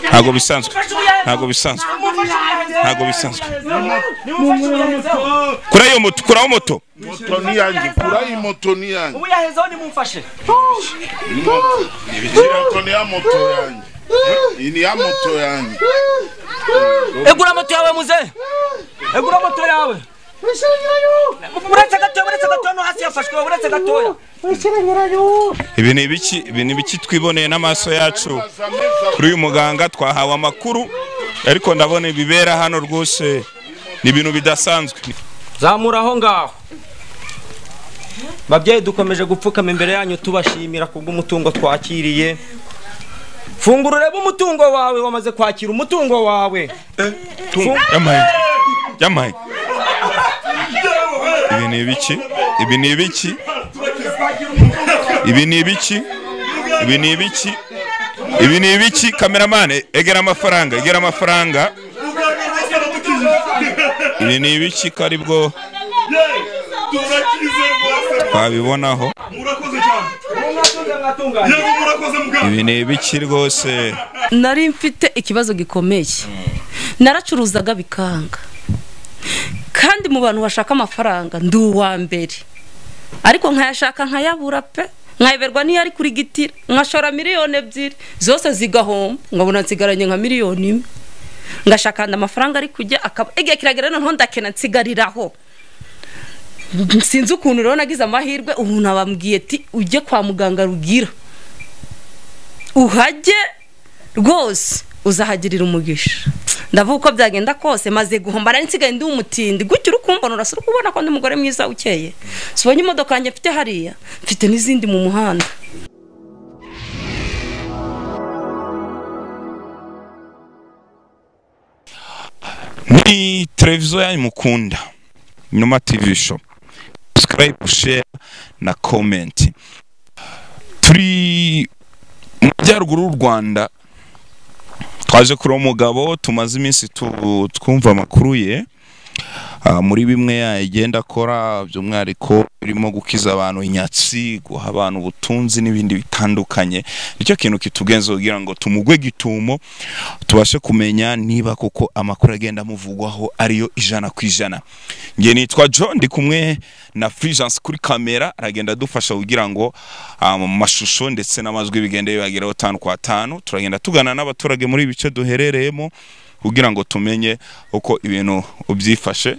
Ntabwo bisanzwe, ntabwo bisanzwe, ntabwo bisanzwe. Kura iyo moto, kuraho moto. Moto ni yanjye, kura iyi moto ni yanjye. Ubu yahezeho nimumfashe. Moto ni ya moto yanjye. Iyi ni ya moto yanjye. Egura moto yawe muze. Egura moto yawe. Uretse gatoya, uretse gatoya no hasi yafashwe, uretse gatoya. Ibi ni ibiki? Ibi ni ibiki twiboneye n'amaso yacu kuri uyu muganga? Twahawe amakuru, ariko ndabona ibibera hano rwose ni ibintu bidasanzwe. Zamura aho ngaho. Babyeyi, dukomeje gupfukama imbere yanyu tubashimira kubw'umutungo twakiriye. Fungura urebe umutungo wawe, wamaze kwakira umutungo wawe. Yamaye, yamaye. Ibi ni ibiki? Ibi ni ibiki? Ibi ni ibiki? Ibi ni ibiki? Ibi ni ibiki? Cameraman, egera amafaranga, egera amafaranga. Ibi ni ibiki ko aribwo twabibonaho? Ibi ni ibiki rwose? Nari mfite ikibazo gikomeye, naracuruzaga bikanga, kandi mu bantu bashaka amafaranga ndi uwa mbere, ariko nkayashaka nkayabura pe, nkayoberwa niyo ari kuri gitira, nkashora 2 miliyoni zose zigahomba, nkabona nsigaranye nka 1 miliyoni, ngashaka amafaranga ari kujya akaba igihe kiragera noneho ndakena nsigariraho. Sinzi ukuntu rero nagize amahirwe, umuntu abambwiye ati ujye kwa muganga Rugira uhajye rwose uzahagirira umugisha. Ndavuga uko byagenda kose maze guhomba, nari nsigaye ndi umutindi gutyo, uri kumbona urasa, uri kubona ko ndi umugore mwiza ukeye. Sibonye imodoka yanjye mfite hariya, mfite n'izindi mu muhanda. Ni televiziyo yanyu mukunda, Numa TV Show. Subscribe, share na comment. Turi mu majyaruguru y'u Rwanda, twaje kuri uwo mugabo tumaze iminsi twumva amakuru ye. Muri bimwe yagenda akora, by'umwihariko birimo gukiza abantu inyatsi, guha abantu ubutunzi n'ibindi bitandukanye, nicyo kintu kitugenza kugira ngo tumugwe gitumo, tubashe kumenya niba koko amakuru agenda amuvugwaho ariyo 100%. Nge nitwa John, ndi kumwe na Fulgence kuri kamera, aragenda adufasha kugira ngo mu mashusho ndetse n'amajwi bigende bibageraho tanu kwa tanu. Turagenda tugana n'abaturage muri ibi bice duherereyemo kugira ngo tumenye uko ibintu ubyifashe.